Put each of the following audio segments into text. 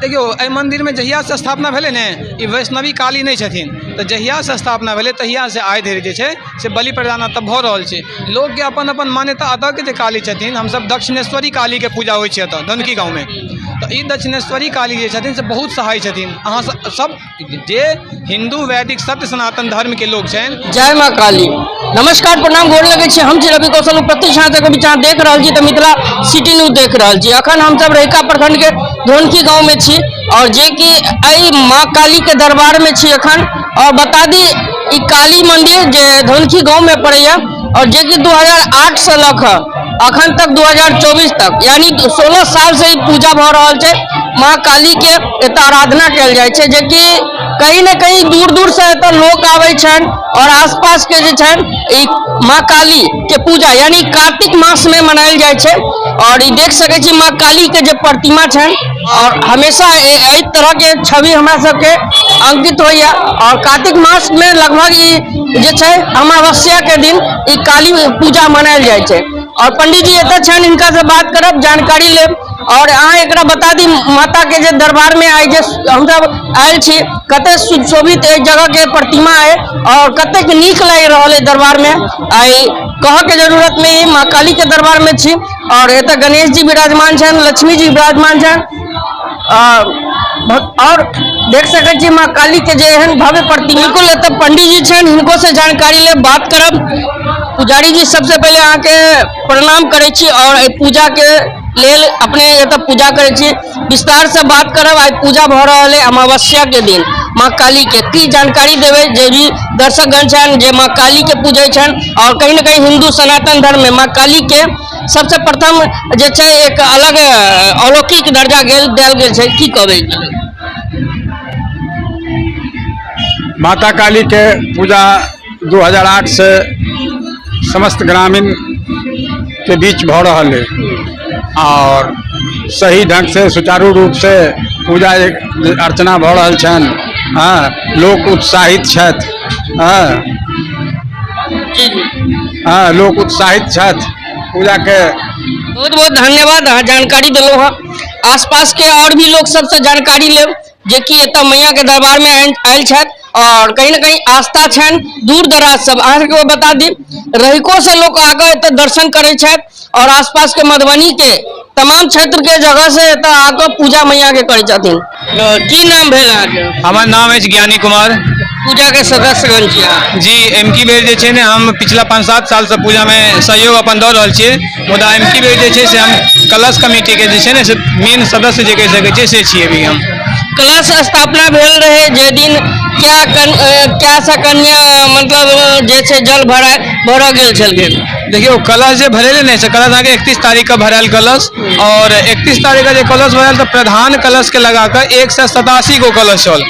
देखियौ, एहि मन्दिरमे जहियासँ स्थापना भेलै ने, ई वैष्णवी काली नहि छथिन, तऽ जहियासँ स्थापना भेलै तहियासँ आइ धरि जे छै से बलि प्रदान एतऽ भऽ रहल छै। लोकके अपन अपन मान्यता। एतऽके जे काली छथिन, हमसब दक्षिणेश्वरी कालीके पूजा होइ छै एतऽ धनकी गाँवमे, तऽ ई दक्षिणेश्वरी काली जे छथिन से बहुत सहाय छथिन। अहाँ सब जे हिन्दू वैदिक सत्य सनातन धर्मके लोक छनि। जय माँ काली। नमस्कार, प्रणाम, गोर लगै छी। हम छी रवि कौशल उपस्थित। अहाँ सबके बीच अहाँ देख रहल छी तऽ मिथिला सिटी न्यूज देख रहल छी। अखन हमसब रहिका प्रखंड के धोनकी गाँव में छी और जे कि एहि माँ काली के दरबार में छी अखन। और बता दी, ई काली मंदिर जे धोनकी गाँव में पड़ैया और जे कि 2008 से लऽ कऽ अखन तक 2024 तक, यानी 16 साल से ई पूजा भऽ रहल छै। माँ काली के एतऽ आराधना कयल जाइ छै, जेकि कहीं ने कहीं दूर दूर से एतऽ लोक आबै छनि और आसपास के जे छनि ई माँ काली के पूजा यानी कार्तिक मास में मनायल जाइ छै। और ई देख सकै छी माँ काली के जे प्रतिमा छनि और हमेशा एहि तरह के छवि हमरा सबके अंकित होइया। और कार्तिक मास में लगभग ई जे छै अमावस्या के दिन ई काली पूजा मनायल जाइ छै। और पंडित जी एतऽ छनि, हिनका से बात करब, जानकारी लेब। और अहाँ एकरा बता दी, माता के जे दरबार में आइ जे हमसब आयल छी, कते सुशोभित एहि जगह के प्रतिमा है और कतेक नीक लागि रहल है दरबार में। आइ कहऽ के जरूरत नहीं है, माँ काली के दरबार में छी और एतऽ गणेश जी विराजमान छनि, लक्ष्मी जी विराजमान छनि। और देख सकै छी माँ काली के जे एहन भव्य प्रतिमा। बिल्कुल एतऽ पंडित जी छनि, हिनको से जानकारी लेब, बात करब। पुजारी जी, सबसे पहिले अहाँके प्रणाम करै छी और एहि पूजा के लेल अपने एतऽ पूजा करै छी, विस्तार से बात करब। आइ पूजा भऽ रहल है अमावस्या के दिन माँ काली के, की जानकारी देबै जे भी दर्शकगण छनि जे माँ काली के पूजै छनि और कहीं ने कहीं हिंदू सनातन धर्म में माँ काली के सबसे प्रथम जे छै एक अलग अलौकिक दर्जा गेल देल गेल छै, की कहबै? माता काली के पूजा 2008 से समस्त ग्रामीण के बीच भऽ रहल है और सही ढंग से सुचारू रूप से पूजा अर्चना भऽ रहल छनि। हँ, लोक उत्साहित छथि। हँ हँ, लोक उत्साहित छथि पूजाके। बहुत बहुत धन्यवाद, अहाँ जानकारी देलहुँ हँ। आसपास के और भी लोग सबसे जानकारी लेब जे कि एतऽ मैया के दरबार में आयल छथि और कहीं ना कहीं आस्था छनि। दूर दराज सब अहाँ सबके बता दी, रहिको से लोग आके एतऽ दर्शन करै छथि और आसपास के मधुबनी के तमाम क्षेत्र के जगह से एतऽ आके पूजा मैया के करै छथिन। की नाम भेल अहाँके? हमर नाम अछि ज्ञानी कुमार। पूजा के सदस्यगण छी अहाँ? जी, एमकी बेर जे छै ने हम पिछला 5-7 सालसँ पूजामे सहयोग अपन दऽ रहल छियै, मुदा एमकी बेर जे छै से हम कलश कमिटीके जे छै ने से मेन सदस्य जे कहि सकै छियै से छियै अभी हम। कलश स्थापना भेल रहे जे दिन क्या सा कन्या मतलब जे छै जल भरा भरऽ गेल छलखिन? देखियौ, कलश जे भरेलै ने से कलश अहाँके 31 तारीखके भरायल कलश, और 31 तारीखके जे कलश भरायल तऽ प्रधान कलशके लगा कऽ 187 गो कलश छल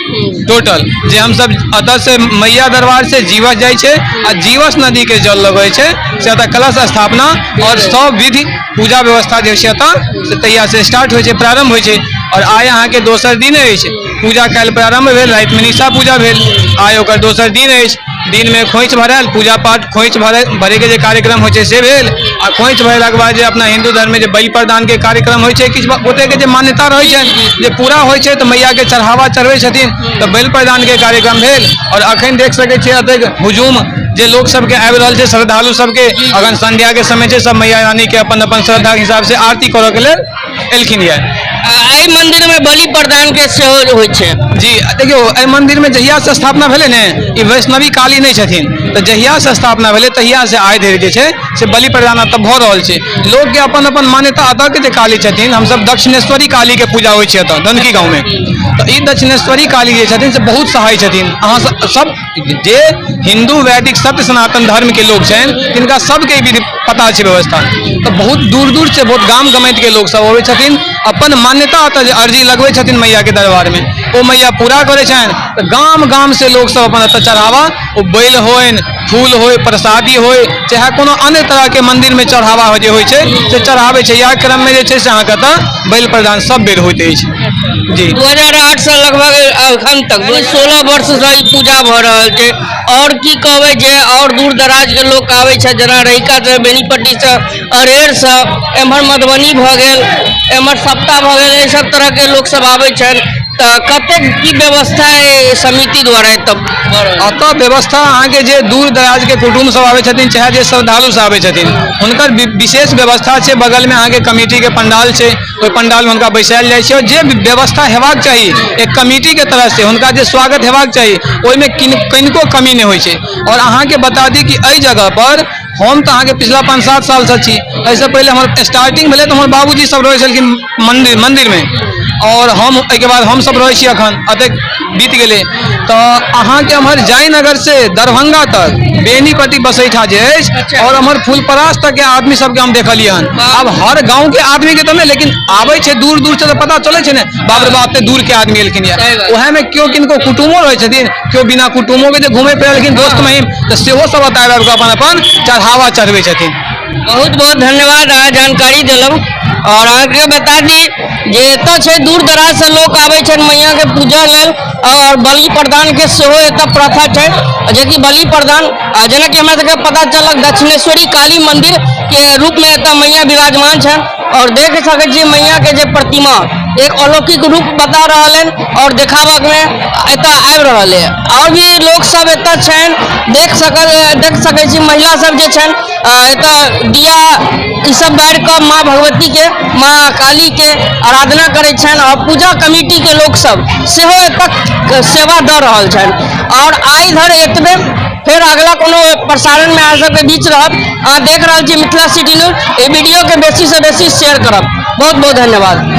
टोटल, जे हमसब एतऽ से मैया दरबार से जीवस जाइ छै आ जीवस नदीके जल लगै छै से एतऽ कलश स्थापना और सब विधि पूजा व्यवस्था जे छै एतऽ से तहिया से स्टार्ट होइ छै, प्रारंभ होइ छै। और आइ अहाँके दोसर दिन अछि पूजा। काल्हि प्रारंभ भेल, रातिमे निशा पूजा भेल, आइ ओकर दोसर दिन अछि। दिनमे खोइछ भरायल, पूजा पाठ, खोइछ भरे भरैके जे कार्यक्रम होइ छै से भेल आ खोइछ भरेलाके बाद जे अपना हिन्दू धर्ममे जे बलि प्रदानके कार्यक्रम होइ छै, किछु गोटेके जे मान्यता रहै छनि जे पूरा होइ छै तऽ मैयाके चढ़ावा चढ़बै छथिन, तऽ बलि प्रदानके कार्यक्रम भेल। आओर अखन देख सकै छियै एतेक हुजूम जे लोक सबके आबि रहल छै, श्रद्धालु सबके। अखन संध्याके समय छै, सब मैया रानीके अपन अपन श्रद्धाके हिसाबसँ आरती करऽके लेल एलखिन यऽ। एहि मंदिर में बलि प्रदान के सेहो होइ छै? जी, देखियौ, एहि मंदिर में जहिया से स्थापना भेलै ने, ई वैष्णवी काली नहि छथिन, तऽ जहिया से स्थापना भेलै तहिया से आइ धरि जे छै से बलि प्रदान एतऽ भऽ रहल छै। लोकके अपन अपन मान्यता। एतऽके जे काली छथिन, हमसब दक्षिणेश्वरी कालीके पूजा होइ छै एतऽ धनकी गाँवमे, तऽ ई दक्षिणेश्वरी काली जे छथिन से बहुत सहाय छथिन। अहाँ सब जे हिन्दू वैदिक सत्य सनातन धर्मके लोक छनि तिनका सबके ई विधि पता छै व्यवस्था। तऽ बहुत दूर दूर से बहुत गाम गमैतके लोक सब अबै छथिन, अपन मान्यता एतऽ जे अर्जी लगबै छथिन मैयाके दरबारमे ओ मैया पूरा करै छनि। तऽ गाम गाम से लोक सब अपन एतऽ चढ़ावा, ओ बैल होइन, फूल होइ, प्रसादी होइ, चाहे कोनो अन्य तरहके मंदिरमे चढ़ावा जे होइ छै से चढ़ाबै छै। इएह क्रममे जे छै से अहाँके एतऽ बलि प्रदान सब बेर होइत अछि जी। 2008 से लगभग अखन तक 16 वर्ष से ई पूजा भऽ रहल छै। और की कहबै जे और दूर दराज के लोक आबै छै, जेना रहिका से, बेनीपट्टी से, अरेर से, एम्हर मधुबनी भऽ गेल, एम्हर सप्ताह भऽ गेल, एहि सब तरहके लोक सब आबै छनि, तऽ कतेक की व्यवस्था है समिति द्वारा एतऽ भऽ रहल? एतऽ व्यवस्था अहाँके जे दूर दराज के कुटुम्ब सब आबै छथिन, चाहे जे श्रद्धालु सब आबै छथिन, हुनकर विशेष व्यवस्था छै। बगलमे अहाँके कमिटी के पंडाल छै, ओहि पंडालमे हुनका बैसायल जाइ छै, और जे व्यवस्था हेबाक चाही एक कमिटी के तरफ से, हुनका जे स्वागत हेबाक चाही, ओहिमे किनको कमी नहि होइ छै। और अहाँके बता दी कि एहि जगह पर हम तऽ अहाँके पिछला 5-7 सालसँ छी। एहिसँ पहिले हमर स्टार्टिंग भेलै तऽ हमर बाबूजी सब रहै छलखिन मंदिरमे, और हम एहिके बाद हमसब रहै छी अखन, एतेक बीत गेलै। तऽ अहाँके एम्हर जयनगर से दरभंगा तक बेनीपट्टी बसैठा जे अछि, और एम्हर फुलपरास तक के आदमी सबके हम देखलियै हन। आब हर गाँव के आदमी के तऽ नहि, लेकिन आबै छै दूर दूर से तऽ पता चलै छै ने, बाप रे बाप, एते दूर के आदमी एलखिन यऽ। सही बात। उएहमे केओ किनको कुटुमो रहै छथिन, केओ बिना कुटुमो के जे घुमै फिरै एलखिन दोस्त महिम, तऽ सेहो सब एतऽ आबि आबि कऽ अपन अपन चढ़ावा चढ़बै छथिन। बहुत बहुत धन्यवाद, अहाँ जानकारी देलहुँ। और अहाँके बता दी जे एतऽ छै दूर दराज से लोक आबै छनि मैया के पूजा लेल, और बलि प्रदान के सेहो एतऽ प्रथा छै, जेकि बलि प्रदान जेनाकि हमरा सबके पता चलल दक्षिणेश्वरी काली मंदिर के रूप में एतऽ मैया विराजमान छनि। और देख सकै छी मैया के जे प्रतिमा एक अलौकिक रूप बता रहल हन और देखाबक में एतऽ आबि रहल है। और भी लोक सब एतऽ छनि, देख सकै छी महिला सब जे छनि, एतऽ दिया ई सब बारि कऽ माँ भगवती के, माँ काली के आराधना करै छनि, और पूजा कमिटी के लोक सब सेहो एतऽ सेवा दऽ रहल छनि। और आइ धरि एतबे, फेर अगला कोनो प्रसारण में अहाँ सबके बीच रहब। अहाँ देख रहल छी मिथिला सिटी न्यूज। एहि वीडियो के बेसी से बेसी शेयर करब। बहुत बहुत धन्यवाद।